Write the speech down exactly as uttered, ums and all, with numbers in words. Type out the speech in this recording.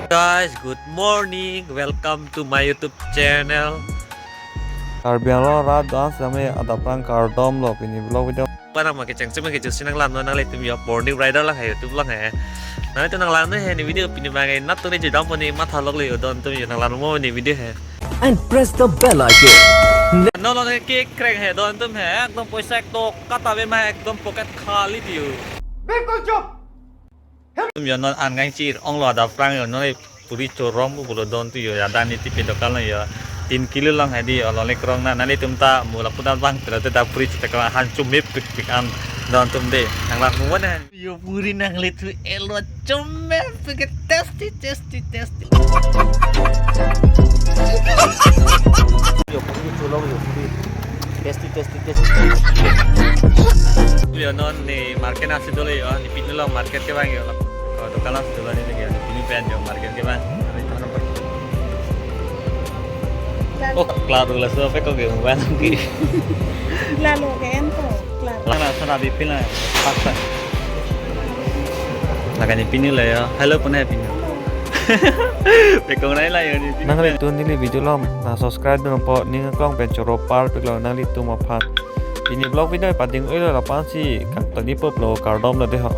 Guys, good morning. Welcome to my YouTube channel. Karbi Anglong arat do-an sitame adap prang kardom lo pini vlog video. Parang ma kecheng chuma kecho si nanglang non nanglitum yo morning rider lang he YouTube lang he. Nanglitum nanglang non he ne video pini bang e nat tuni jidam poni matha lok le yo don tum yo nanglang mo ne video he. And press the bell icon. Non lo ne ke kreng he don tum he ekdom poisa ektok kata be ma ekdom pocket khali diyo. Bilkul chup. Tum yo non an ngang chir ong lo adap prang yo non puri chorong bu pulo don tu yo ya dan iti pe dokan lo yo tin kilo lang hadi yo lo le krong na nanglitum ta mula pudan bang pira te da puri chita kala han chumip pik pik an don tum de nanglang mo na yo puri nanglitum elo chumip pik tasty tasty tasty. Yo puri chorong yo puri. Tasty, tasty, tasty. Yo non ne market asi dolo yo, ne pinu lo market kevang yo. Ko dokan asi dolo ne yo, ne pinu pen yo market kevang. Oh, klaro laso pe ko ge mobile ki. Klaro ke en ko, klaro. Lana sana bipin la. Paksa. Laga ne pinu la yo. Hello pun hai pinu. Pekong nai la yo ne pinu. Nanglitum neli video lom na subscribe dun po ning klong pen choro par pik lo nanglitum aphan. Pini vlog video pading ulo lapu-an si kangtoni pop lo kardom lo de ho.